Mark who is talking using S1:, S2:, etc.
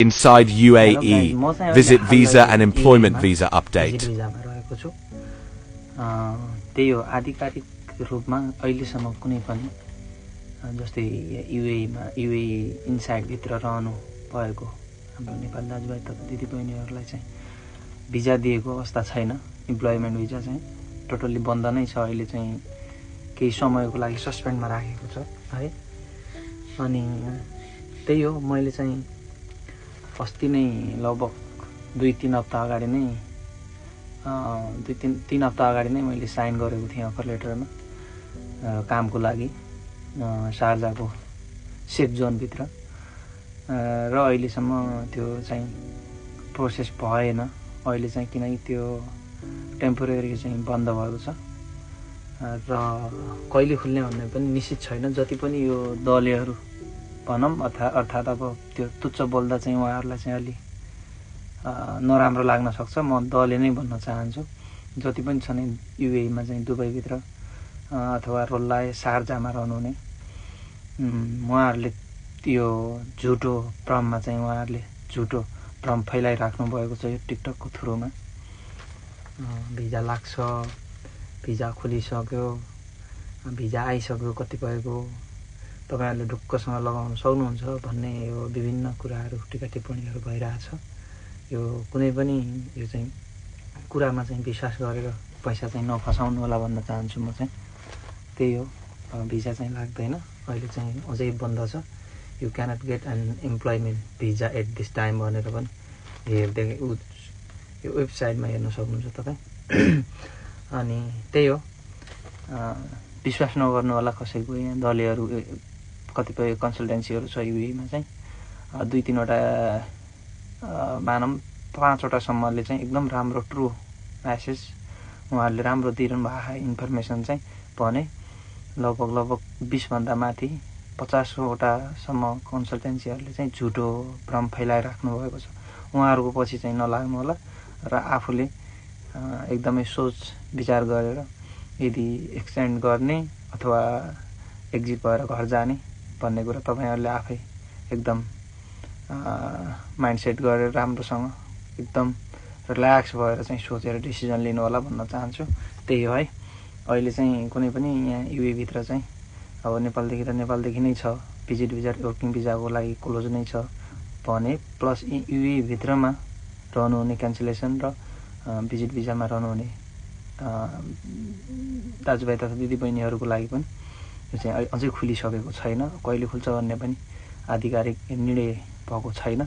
S1: Inside UAE, visit visa and employment visa update.
S2: भिजामा रहेको छु। त्यही हो, आधिकारिक रूपमा अहिलेसम्म कुनै पनि जस्तै युएई इनसाइड भित्र रहनु भएको हाम्रो नेपाली दाजुभाइ तथा दिदीबहिनीहरूलाई चाहिँ भिजा दिएको अवस्था छैन। इम्प्लोइमेन्ट भिजा चाहिँ टोटल्ली बन्द नै छ। अहिले चाहिँ केही समयको लागि सस्पेन्डमा राखेको छ है। अनि त्यही हो, मैले चाहिँ अस्ति नै लगभग 2-3 हप्ता अगाडि नै 2-3 हप्ता अगाडि नै मैले साइन गरेको थिएँ अफर लेटरमा कामको लागि शारजाको सेफ जोनभित्र। र अहिलेसम्म त्यो चाहिँ प्रोसेस भएन। अहिले चाहिँ किनकि त्यो टेम्पोरेरी चाहिँ बन्द भएको छ र कहिले खुल्ने भन्ने पनि निश्चित छैन। जति पनि यो दलीयहरू भनौँ अर्थात् अब त्यो तुच्छ बोल्दा चाहिँ उहाँहरूलाई चाहिँ अलि नराम्रो लाग्न सक्छ। म दले नै भन्न चाहन्छु। जति पनि छन् युएईमा चाहिँ दुबईभित्र अथवा रोल्लाए शारजामा रहनुहुने उहाँहरूले यो झुटो भ्रममा चाहिँ उहाँहरूले झुटो भ्रम फैलाइराख्नु भएको छ यो टिकटकको थ्रुमा। भिजा लाग्छ, भिजा खोलिसक्यो, भिजा आइसक्यो कतिपयको, तपाईँहरूले ढुक्कसँग लगाउन सक्नुहुन्छ भन्ने यो विभिन्न कुराहरू टिका टिप्पणीहरू भइरहेछ। यो कुनै पनि यो चाहिँ कुरामा चाहिँ विश्वास गरेर पैसा चाहिँ नफसाउनु होला भन्न चाहन्छु म चाहिँ। त्यही हो, भिजा चाहिँ लाग्दैन अहिले चाहिँ अझै बन्द छ। You cannot get an employment visa at this time भनेर पनि हेर्दै यो वेबसाइटमा हेर्न सक्नुहुन्छ तपाईँ। अनि त्यही हो, विश्वास नगर्नु होला कसैको। यहाँ दलीयहरू कतिपय कन्सल्टेन्सीहरू छ युएईमा चाहिँ 2-3वटा मानौँ 5वटासम्मले चाहिँ एकदम राम्रो ट्रु म्यासेज उहाँहरूले राम्रो दिइरहनु भएको इन्फर्मेसन चाहिँ भने लगभग 20भन्दा माथि 50वटासम्म कन्सल्टेन्सीहरूले चाहिँ झुटो भ्रम फैलाइराख्नु भएको छ। उहाँहरूको पछि चाहिँ नलाग्नु होला र आफूले एकदमै सोच विचार गरेर यदि एक्सटेन्ड गर्ने अथवा एक्जिट भएर घर जाने भन्ने कुरा तपाईँहरूले आफै एकदम माइन्डसेट गरेर राम्रोसँग एकदम रिल्याक्स भएर चाहिँ सोचेर डिसिजन लिनु होला भन्न चाहन्छु। त्यही हो है। अहिले चाहिँ कुनै पनि यहाँ युएईभित्र चाहिँ अब नेपालदेखि नै छ भिजिट भिजा वर्किङ भिजाको लागि क्लोज नै छ भने प्लस युएईभित्रमा रहनुहुने क्यान्सलेसन र भिजिट भिजामा रहनुहुने दाजुभाइ तथा दिदीबहिनीहरूको लागि पनि यो चाहिँ अझै खुलिसकेको छैन। कहिले खुल्छ भन्ने पनि आधिकारिक निर्णय भएको छैन।